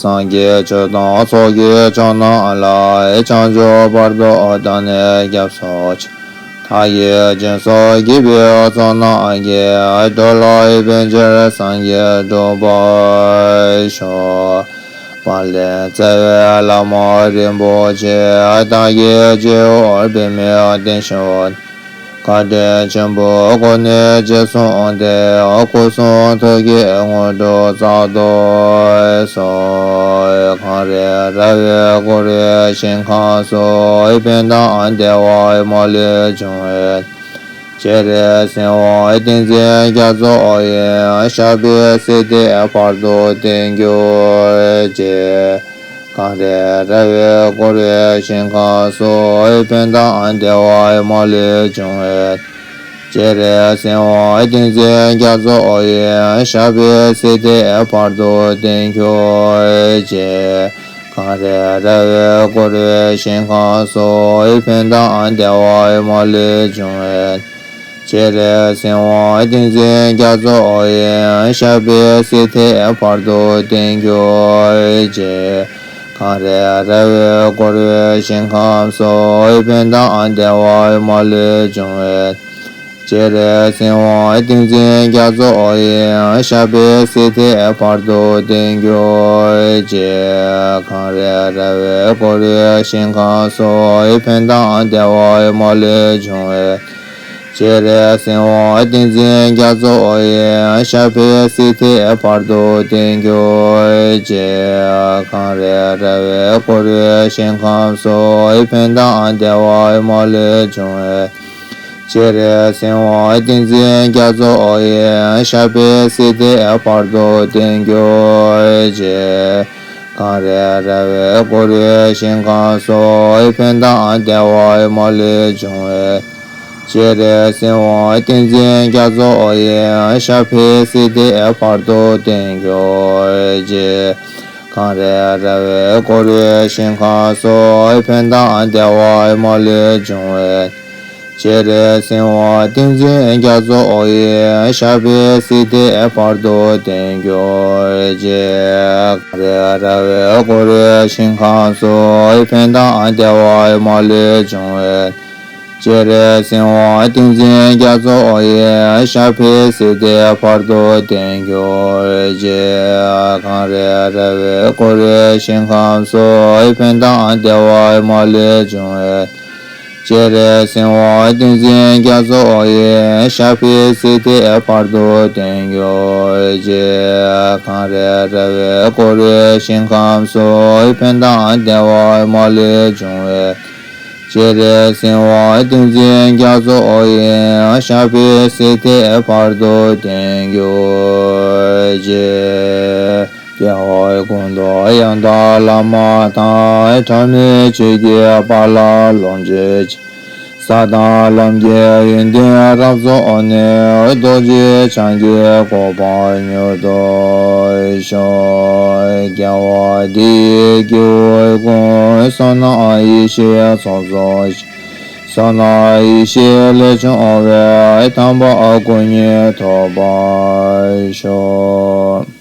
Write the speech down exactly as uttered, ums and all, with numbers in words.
སངས་རྒྱས་ཆོས་དང་ཚོགས་ཀྱི་མཆོག་རྣམས་ལ། བྱང་ཆུབ་བར་དུ་བདག་ནི་སྐྱབས་སུ་མཆི། མཐའ་ཡས་སྦྱིན་སོགས་བགྱིས་པའི་ཚོགས་རྣམས་ཀྱིས། འགྲོ་ལ་ཕན་ཕྱིར་སངས་རྒྱས་འགྲུབ་པར་ཤོག། པཎ་ལས་བརྩེ་བའི་བླ་མ་རིན་པོ་ཆེ། བདག་གི་སྤྱི་བོར་པདྨའི་གདན་བཞུགས། བཀའ་དྲིན་ཆེན་པོའི་སྒོ་ནས་རྗེས་བཟུང་སྟེ། སྐུ་གསུང་ཐུགས་ཀྱི་དངོས་གྲུབ་སྩལ་དུ་གསོལ། གངས་རི་ར་བས་བསྐོར་བའི་ཞིང་ཁམས་སུ། ཕན་དང་བདེ་བ་མ་ལུས་འབྱུང་བའི། སྤྱན་རས་གཟིགས་དབང་ཏིང་འཛིན་རྒྱ་མཚོ་ཡི། ཞབས་པད་སྲིད་མཐའི་བར་དུ་བརྟན་གྱུར་ཅིག། གངས་རི་ར་བས་བསྐོར་བའི་ཞིང་ཁམས་སུ། ཕན་དང་བདེ་བ་མ་ལུས་འབྱུང་བའི། སྤྱན་རས་གཟིགས་དབང་ཏིང་འཛིན་རྒྱ་མཚོ་ཡི། ཞབས་པད་སྲིད་མཐའི་བར་དུ་བརྟན་གྱུར་ཅིག། གངས་རི་ར་བས་བསྐོར་བའི་ཞིང་ཁམས་སུ། ཕན་དང་བདེ་བ་མ་ལུས་འབྱུང་བའི། སྤྱན་རས་གཟིགས་དབང་ཏིང་འཛིན་རྒྱ་མཚོ་ཡི། ཞབས་པད་སྲིད་མཐའི་བར་དུ་བརྟན་གྱུར་ཅིག། གངས་རི་ར་བས་བསྐོར་བའི་ཞིང་ཁམས་སུ། ཕན་དང་བདེ་བ་མ་ལུས་འབྱུང་བའི། སྤྱན་རས་གཟིགས་དབང་ཏིང་འཛིན་རྒྱ་མཚོ་ཡི། ཞབས་པད་སྲིད་མཐའི་བར་དུ་བརྟན་གྱུར་ཅིག། གངས་རི་ར་བས་བསྐོར་བའི་ཞིང་ཁམས་སུ། ཕན་དང་བདེ་བ་མ་ལུས་འབྱུང་བའི། སྤྱན་རས་གཟིགས་དབང་ཏིང་འཛིན་རྒྱ་མཚོ་ཡི། ཞབས་པད་སྲིད་མཐའི་བར་དུ་བརྟན་གྱུར་ཅིག། གངས་རི་ར་བས་བསྐོར་བའི་ཞིང་ཁམས་སུ། ཕན་དང་བདེ་བ་མ་ལུས་འབྱུང་བའི། སྤྱན་རས་གཟིགས་དབང་ཏིང་འཛིན་རྒྱ་མཚོ་ཡི། ཞབས་པད་སྲིད་མཐའི་བར་དུ་བརྟན་གྱུར་ཅིག། གངས་རི་ར་བས་བསྐོར་བའི་ཞིང་ཁམས་སུ། ཕན་དང་བདེ་བ་མ་ལུས་འབྱུང་བའི། སྤྱན་རས་གཟིགས་དབང་ཏིང་འཛིན་རྒྱ་མཚོ་ཡི། ཞབས་པད་སྲིད་མཐའི་བར་དུ་བརྟན་གྱུར་ཅིག། གངས་རི་ར་བས་བསྐོར་བའི་ཞིང་ཁམས་སུ། ཕན་དང་བདེ་བ་མ་ལུས་འབྱུང་བའི། སྤྱན་རས་གཟིགས་དབང་ཏིང་འཛིན་རྒྱ་མཚོ་ཡི། ཞབས་པད་སྲིད་མཐའི་བར་དུ་བརྟན་གྱུར་ཅིག། གངས་རི་ར་བས་བསྐོར་བའི་ཞིང་ཁམས་སུ། ཕན་དང་བདེ་བ་མ་ལུས་འབྱུང་བའི། སྤྱན་རས་གཟིགས་དབང་ཏིང་འཛིན་རྒྱ་མཚོ་ཡི། ཞབས་པད་སྲིད་མཐའི་བར་དུ་བརྟན་གྱུར་ཅིག། གངས་རི་ར་བས་བསྐོར་བའི་ཞིང་ཁམས་སུ། ཕན་དང་བདེ་བ་མ་ལུས་འབྱུང་བའི། སྤྱན་རས་གཟིགས་དབང་ཏིང་འཛིན་རྒྱ་མཚོ་ཡི། ཞབས་པད་སྲིད་མཐའི་བར་དུ་བརྟན་གྱུར་ཅིག། གངས་རི་ར་བས་བསྐོར་བའི་ཞིང་ཁམས་སུ། ཕན་དང་བདེ་བ་མ་ལུས་འབྱུང་བའི། སྤྱན་རས་གཟིགས་དབང་ཏིང་འཛིན་རྒྱ་མཚོ་ཡི། ཞབས་པད་སྲིད་མཐའི་བར་དུ་བརྟན་གྱུར་ཅིག། སྐྱེ་བོ་ཀུན་ཏུ་ཡང་དག་བླ་མ་དང་། ཕྲ་མོའི་ཆོས་ཀྱི་དཔལ་ལ་ལོངས་སྤྱོད་ཅིང་། ས་དང་ལམ་གྱི་ཡོན་ཏན་རབ་རྫོགས་ནས། རྡོ་རྗེ་འཆང་གི་གོ་འཕང་མྱུར་ཐོབ་ཤོག། སྐྱེ་བ་འདིའི་སྐྱེ་བོ་ཀུན། བསོད་ནམས་ཡེ་ཤེས་ཚོགས་རྫོགས་ཤིང་། བསོད་ནམས་ཡེ་ཤེས་ལས་བྱུང་བའི། དམ་པ་སྐུ་གཉིས་ཐོབ་པར་ཤོག།